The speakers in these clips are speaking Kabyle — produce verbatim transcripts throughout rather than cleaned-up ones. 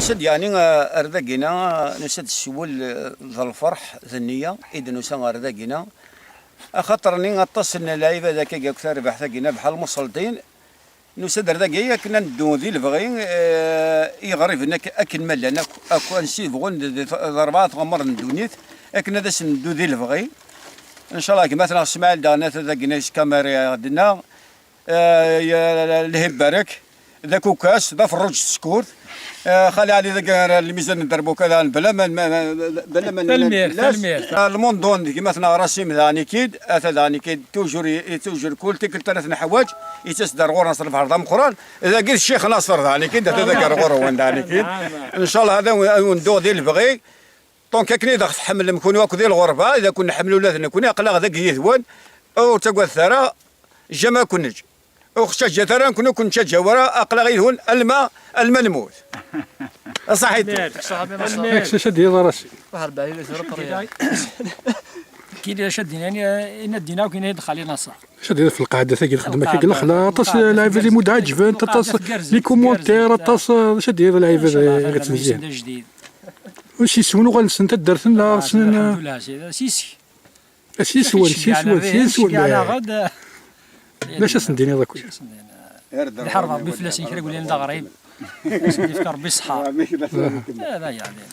Nusa-d yeɛni, eh, ar dagina, eh, nusa-d s wul, eh, d lferḥ d nniya i d-nusa ar dagina. Axaṭer-nni aṭas n lɛibad akka akk tarbaḥt-agina bḥal muṣelṭin. Nusa-d ar dagi akken ad neddu di lebɣi, eh, i yiɣriben ak-, akken ma llan akk, akk ansi bɣun d, d, d rebɛa tɣemmar n ddunit, akken ad asen-neddu di lebɣi. Ncallah gma-tneɣ Smaɛil daɣen ata dagina yeskamari ɣ-d-nneɣ. Eh, ya-, lhi mbarek, d akukas, d aferruǧ s tkurt. Eh, Xali Ɛli dagi ara lmizan n dderbuka daɣen, bla ma, ma, ma, bla ma nnan Tanemmirt, fell-as. Tanemmirt. Eh, lmundun d gma-tneɣ Rasim daɣen ikid, ata daɣen ikid, toujours i, i toujours kul tikkelt ara t-neḥwaǧ, ittas-d ar ɣur-neɣ s lebḥer d ameqqran. Dagi d Ccix Naṣer daɣen ikid, ata dagi ar ɣur-wen daɣen ikid. Ncallah ad awen-, ad wen-dduɣ di lebɣi. Donc akken i d aɣ-tḥemmlem kunwi akk di lɣerba, i d akun-nḥemmel ula d nekni, aql-aɣ dagi yid-wen, ur ttagadet ara, jamais ad kun-neǧǧ. Ur ɣ-ttaǧǧat ara, nekni ur kun-nettaǧǧa ara, aql-aɣ yid-wen alma, alma nemmut. Ṣaḥit. Tanemmirt, ṣaḥit, Naṣer. Tanemmirt. Yak s acu ad d-yiḍ ara s- Ḥerba, ila tura ṭṭrya. Kili acu ad d-inin, ina d-ina akk ina d Xali Naṣer. Acu ad d-yiḍ f lqaɛda-tagi, lxedma tagi, lexla, aṭas n lɛibad i mu d-ɛeǧbent, aṭas n les commentaires, aṭas, acu ad d-yiḍ lɛibad i ɣ-ittnezzin. Ur s-yeswen uɣal-nsen taddart-nneɣ, ssnen, alḥemdulillah, s yis-k. S yis-wen, s yis-wen, s yis-wen. D acu ad sen-d-tiniḍ akk? Iḥerr Rebbi fell-asen kra yellan d aɣrib. Ad sen-d-yefk Rebbi ṣṣeḥḥa. Ala yeɛni.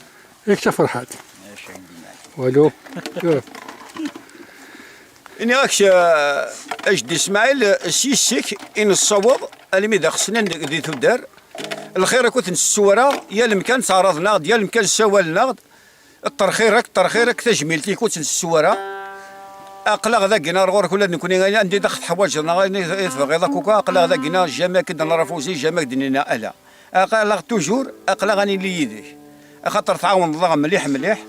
Yak d taferḥant. Walu. Iniɣ-ak, eh, a jeddi Smaɛil, s yis-k i nessaweḍ almi d aɣ-ssnen di tuddar. Lxir akk ur t-nsettu ara, yal amkan ttɛaraḍen-aɣ-d, yal amkan ssawalen-aɣ-d. Ṭṭerxir-ak, ṭṭerxir-ak, tajmilt-ik ur tt-nsettu ara. Aql-aɣ dagina ar ɣur-k ula d nekni, anda i d aɣ-teḥwaǧeḍ neɣ ayen i tebɣiḍ akk, aql-aɣ dagina, jamais ak-d-nerra afus, jamais ak-d-nini ala. Aql-aɣ toujours, aql-aɣ ad nili yid-k. Axaṭer tɛawneḍ-aɣ mliḥ, mliḥ,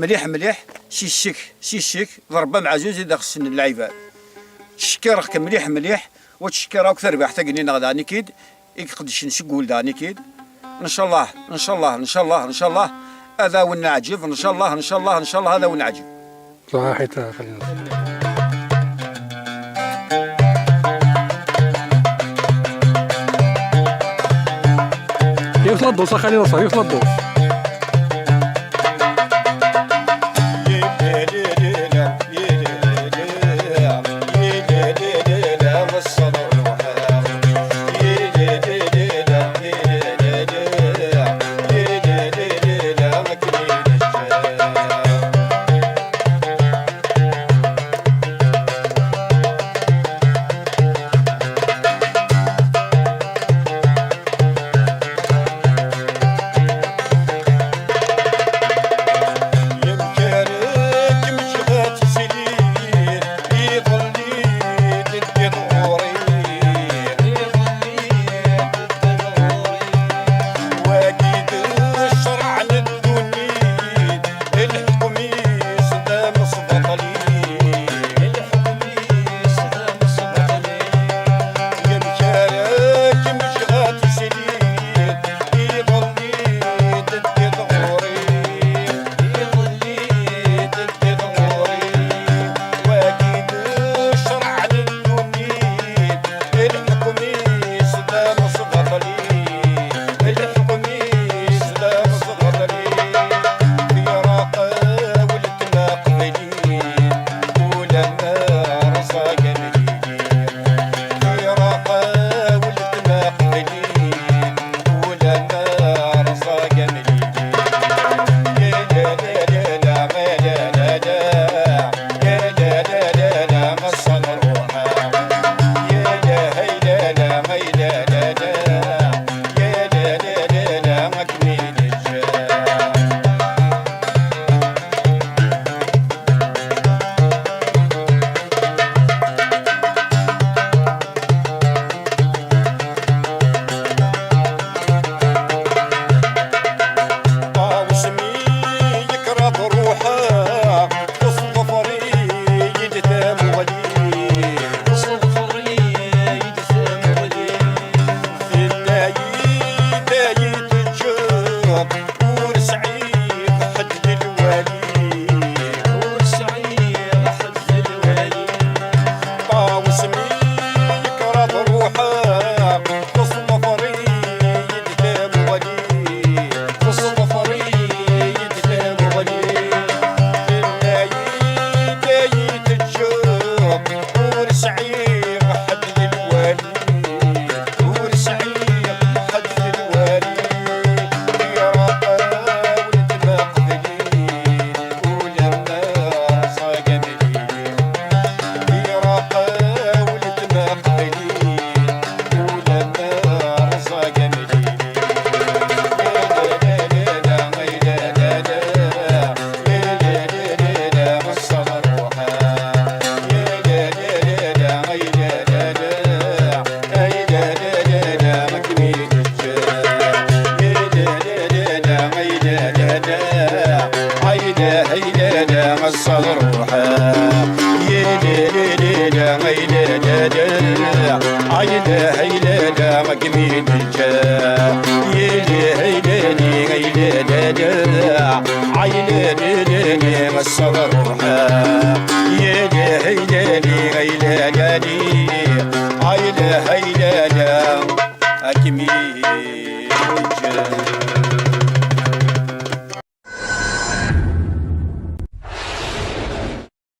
mliḥ, mliḥ, s yis-k, s yis-k, d Rebbi ameɛzuz i d aɣ-ssnen lɛibad. Ttcekkireɣ-k mliḥ, mliḥ, wa ttcekkireɣ akk tarbaḥt-agi-nni-nneɣ daɣen-ik-id, i iqeddcen seg wul daɣen-ik-id. Ncallah, ncallah, ncallah, ncallah, ad awen-neɛǧeb, ncallah, ncallah, ncallah, ad awen-neɛǧeb. Ṣaḥit, a xali Naṣer. Yiwet la dose, a xali Naṣer, yiwet la dose. Akken i d-teǧǧa. Yili aylali, aylali, aylali, ass-a d rruḥ. Yili aylali, aylali,